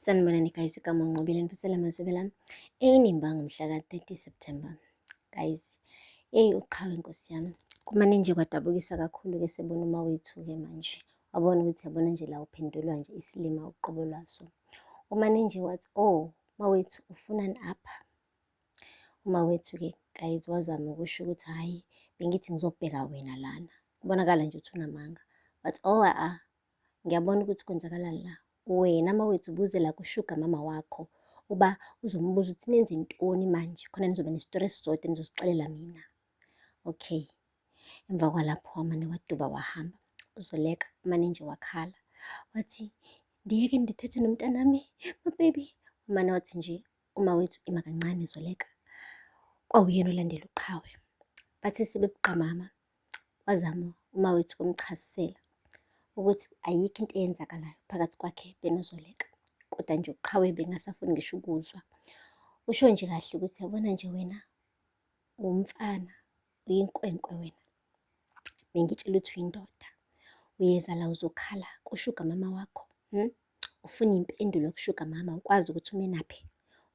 Sanibonani guys, igama uNqobile niphathela amazwibela eyinimba ngomhla ka-30 September. Guys, eyi uqhawe nkosi yami. Kumane nje kwadabukisa kakhulu-ke sebona umawethu-ke manje. Wabona ukuthi yabona nje la uphendulwa nje isilima uqobo lwaso. Umane nje wathi, oh mawethu ufunani apha? Umawethu-ke guys wazama ukusho ukuthi hhayi bengithi ngizobheka wena lana. Kubonakala nje ukuthi unamanga. Wathi, oh a-a ngiyabona ukuthi kwenzakalani la. Wena mawethu ubuze la kushuga mama wakho uba uzombuza ukuthi nenze ntoni manje khona nizoba nesitori esisodwa nizosixelela mina. Okay. Emva kwalapho wamane waduba wahamba. Uzoleka umane nje wakhala. Wathi ndiyeke ndithethe nomntanami, mababy. Umane wathi nje umawethu ima kancane Zoleka. Kwawuyena olandela uqhawe. Bathe sebebuqamama wazama umawethu ukumchazisela ukuthi ayikho into eyenzakalayo phakathi kwakhe benoZoleka. Kodwa nje uqhawe bengasafuni ngisho ukuzwa. Usho nje kahle ukuthi yabona nje wena uwumfana, uyinkwenkwe wena. Bengitshela ukuthi uyindoda. Uyeza la uzokhala kushuga mama wakho. Hmm? Ufuna impendulo kushuga mama ukwazi ukuthi umenaphe.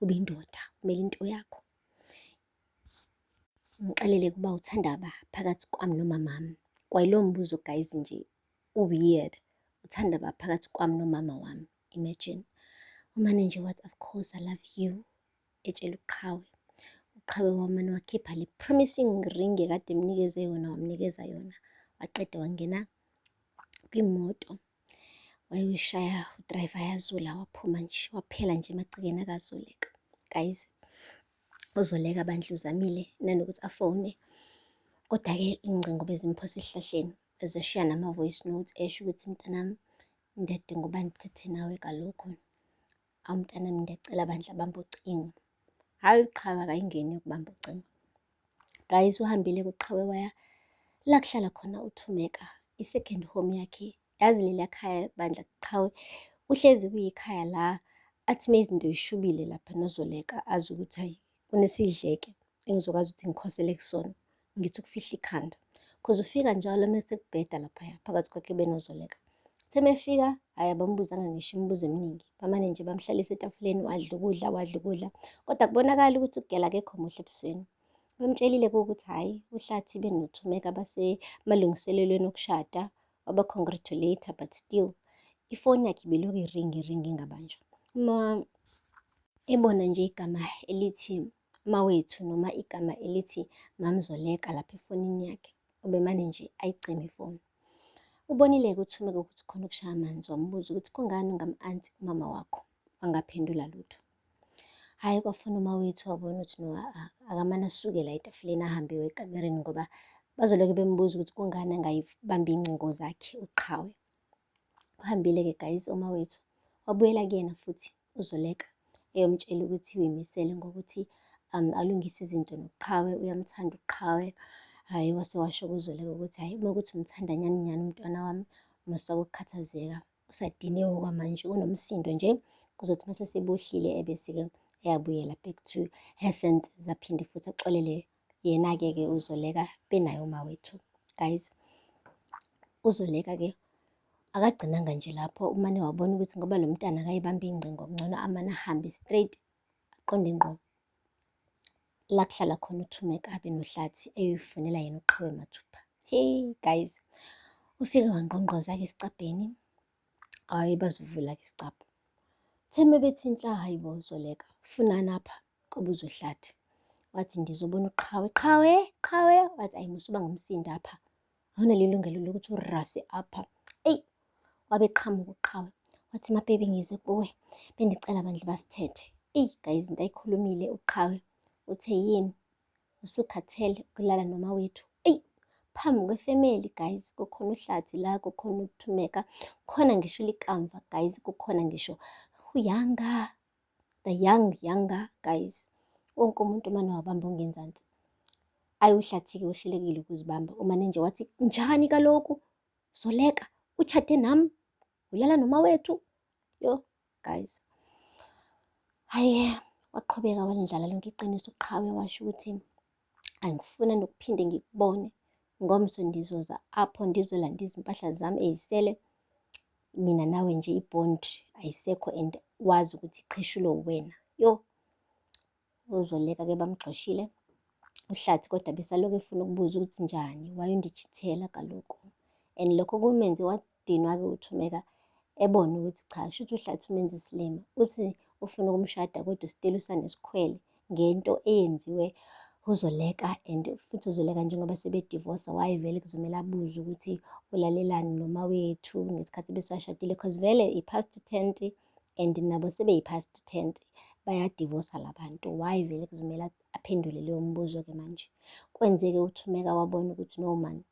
Ube indoda, umele into yakho. Ngixelele ukuba uthanda ba phakathi kwami nomamami. Kwayilowo mbuzo guys nje u-weird. Uthanda ba phakathi kwami nomama wami. Imagine. Umane nje wathi of course I love you. Etshela uqhawe. Uqhawe wamane wakhipha le promising ring ekade emnikeze yona wamnikeza yona. Waqeda wangena kwimoto. Wayoyishaya udrayiva yazula waphuma nje waphela nje emagcekeni akaZoleka. Guys, uZoleka bandla uzamile nanokuthi afone kodwa-ke iy'ngcingo bezimphosa esihlahleni ezoshiya nama-voice notes esho ukuthi mntanami ndiyadinga uba ndithethe nawe kaloku. Awu mntanami ndiyacela bandla bamba ucingo. Hhayi uqhawe akayingeni yokubamba ucingo. Guys uhambile kuqhawe waya la kuhlala khona uThumeka, i-second home yakhe. Yazi leliya khaya bandla kuqhawe kuhlezi kuyikhaya la athi uma izinto y'shubile lapha noZoleka azi ukuthi hhayi kunesidleke engizokwazi ukuthi ngikhosele kusona, ngithi ukufihla ikhanda. Cause ufika njalo mese kubheda laphaya phakathi kwakhe benoZoleka. Uthe mefika hhayi abambuzanga ngisho imibuzo eminingi, bamane nje bamhlalisa etafuleni wadla ukudla wadla ukudla. Kodwa kubonakala ukuthi ugela akekho muhle ebusweni. Bamtshelile-ke ukuthi hhayi uHlathi benoThumeka basemalungiselelweni okushada, waba-congratulate-a but still ifoni yakhe ibilokhu iringa iringa ingabanjwa. Uma ebona nje igama elithi Mawethu noma igama elithi Mamzoleka lapha efonini yakhe, ubemane nje ayicime ifoni. Ubonile-ke uThumeka ukuthi khona okushaya amanzi, wambuza ukuthi kungani ungam-ansi umama wakho, wangaphendula lutho. Hhayi kwafona umawethu wabona ukuthi no akamane asuke la etafuleni ahambe ekamereni ngoba bazoloke bembuza ukuthi kungani angayibambi iy'ngcingo zakhe uqhawe. Uhambile-ke guys umawethu wabuyela kuyena futhi uZoleka eyomtshela ukuthi uyimisele ngokuthi alungise izinto noQhawe, uyamthanda uQhawe. Hhayi wase washo kuZoleka ukuthi hhayi uma kuthi umthanda nyani nyani umntwana wami musa ukukhathazeka usadiniwe okwamanje unomsindo nje kuzothi uma sesibuhlile ebese-ke eyabuyela back to her senses aphinde futhi axolele yena-ke ke uZoleka benaye umawethu. Guys, uZoleka-ke akagcinanga nje lapho umane wabona ukuthi ngoba lo mntana akayibambi ingcingo kungcono amane ahambe straight aqonde ngqo la kuhlala khona uThumeka abe noHlathi eyoyifunela yena uqhawe mathupha. Hey guys, ufike wangqongqoza-ke esicabheni, hhayi bazivula-ke isicabha. Theme bethi nhla, hayi bo Zoleka, funani apha? Kubuza uHlathi. Wathi ndizobona uqhawe, qhawe, qhawe. Wathi ayi musa uba ngumsindo apha. Awunalo ilungelo lokuthi urase apha. Eyi, wabe qhamuka uqhawe. Wathi mabhebe ngize kuwe, bendicela bandla basithethe. Eyi guys, into ayikhulumile uqhawe. Uthe yini? Usukhathele ukulala nomawethu. Eyi, phambi kwefemeli guys, kukhona uHlathi la, kukhona uThumeka, kukhona ngisho uLikamva guys, kukhona ngisho uYanga, the young younger guys. Wonke umuntu umane wabamba ongenzansi. Ayi uHlathi-ke uhlulekile ukuzibamba, umane nje wathi njani kaloku Zoleka, utshate nami, ulala nomawethu. Yo guys, hayi waqhubeka walindlala lonke iqiniso uqhawe washo ukuthi angifuna nokuphinde ngikubone ngomso ndizoza apho ndizolanda izimpahla zami ey'sele mina nawe nje i-bond ayisekho and Wazi ukuthi iqheshulwe uwena. Yo, uZoleka-ke bamgxoshile uHlathi, kodwa besalokhu efuna ukubuza ukuthi njani, why undichithela kaloku. And lokho kumenze wadinwa-ke uThumeka, ebona ukuthi cha, shuthi uHlathi umenza isilima. Uthi ufuna ukumshada kodwa still usanesikhwele ngento eyenziwe uZoleka. And futhi uZoleka njengoba sebedivosa, why vele kuzomele abuze ukuthi ulalelani noma wethu ngesikhathi besashadile? Cause vele i-past tense and nabo sebeyi-past tense, bayadivosa la bantu. Why vele kuzomele aphendule leyo mbuzo-ke manje? Kwenzeke uThumeka wabona ukuthi no man,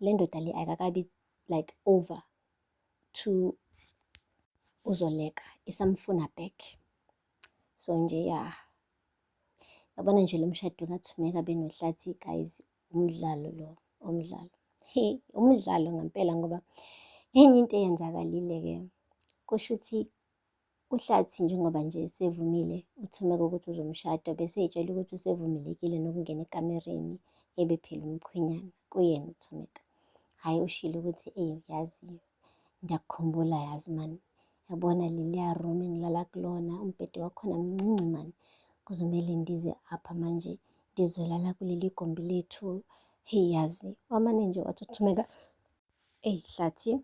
le ndoda le ayikakabi like over to uZoleka, isamfuna back. So nje ya, yabona nje lo mshado kaThumeka benoHlathi, guys, umdlalo lo, umdlalo, he, umdlalo ngempela. Ngoba enye into eyenzakalile-ke, kusho ukuthi uHlathi njengoba nje sevumile uThumeka ukuthi uzomshada, bese ey'tshela ukuthi usevumelekile nokungena ekamereni ebe phela umkhwenyana kuyena uThumeka. Hhayi, ushilo ukuthi, eyi yazi, ngiyakukhumbula yazi mani, yabona leliya room engilala kulona, umbhede wakhona mncinci mani, kuzomele ndize apha manje ndizolala kuleli gumbi lethu. Hey yazi, wamane nje wathi uThumeka, eyi Hlathi,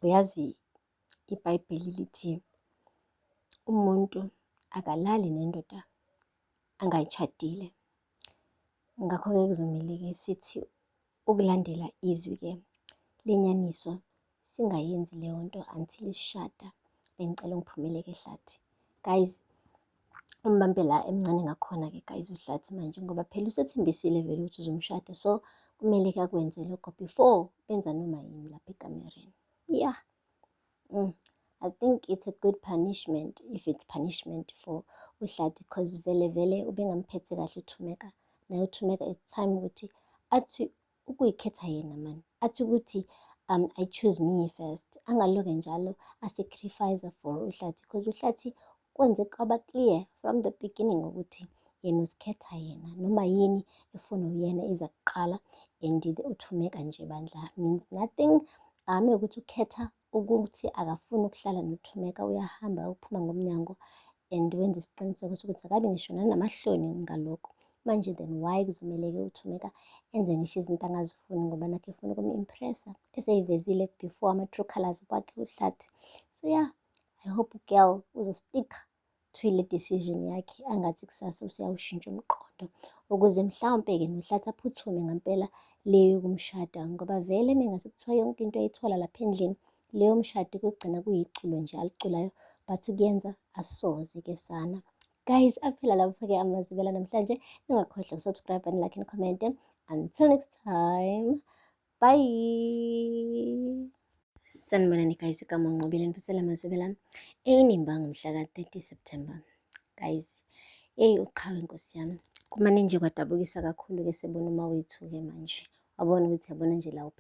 uyazi iBhayibheli lithi umuntu akalali nendoda angayishadile. Ngakho-ke kuzomele-ke sithi ukulandela izwi-ke lenyaniso, singayenzi leyo nto until sishada. Bengicela ungiphumele-ke Hlathi. Guys, umbambe la emncane ngakhona-ke guys uHlathi manje, ngoba phela usethembisile vele ukuthi uzomshada, so kumele-ke akwenze lokho before benza noma yini lapha ekamereni. Yeah. I think it's a good punishment, if it's punishment for uHlathi, because vele vele ubengamphethe kahle uThumeka. Naye uThumeka, it's time ukuthi athi ukuyikhetha yena mani, athi ukuthi I choose me first, angaloke njalo a-sacrifice for uHlathi, because uHlathi kwenze kwaba clear from the beginning ukuthi yena uzikhetha yena, noma yini efuna uyena iza kuqala, and uThumeka nje bandla means nothing. Ame ukuthi ukhetha ukuthi akafuni ukuhlala noThumeka, uyahamba uphuma ngomnyango and wenza isiqiniseko sokuthi akabi ngisho nanamahloni ngalokho. Manje then why kuzomele-ke uThumeka enze ngisho izinto angazifuni ngoba nakho efuna ukum-impressa, eseyivezile before ama-true colours wakhe uHlathi? So yeah, I hope girl uzo-stick to ile decision yakhe, angathi kusasa useyawushintsha umqondo, ukuze mhlawumpe-ke noHlathi aphuthume ngempela leyo yokumshada, ngoba vele mengase kuthiwa yonke into ayithola lapha endlini, leyo mshado kuyogcina kuyiculo nje aliculayo, but kuyenza asoze-ke sana. Guys, aphela lapho-ke amazwibela namhlanje. Ningakhohlwa uku-subscribe and like and comment. Until next time, bye. Sanibonani guys, igama uNqobile, niphathela amazwibela eNimba ngomhla ka-30 September. Guys, eyi uqhawe nkosi yami, kumane nje kwadabukisa kakhulu-ke sebona umawethu-ke manje, wabona ukuthi yabona nje la.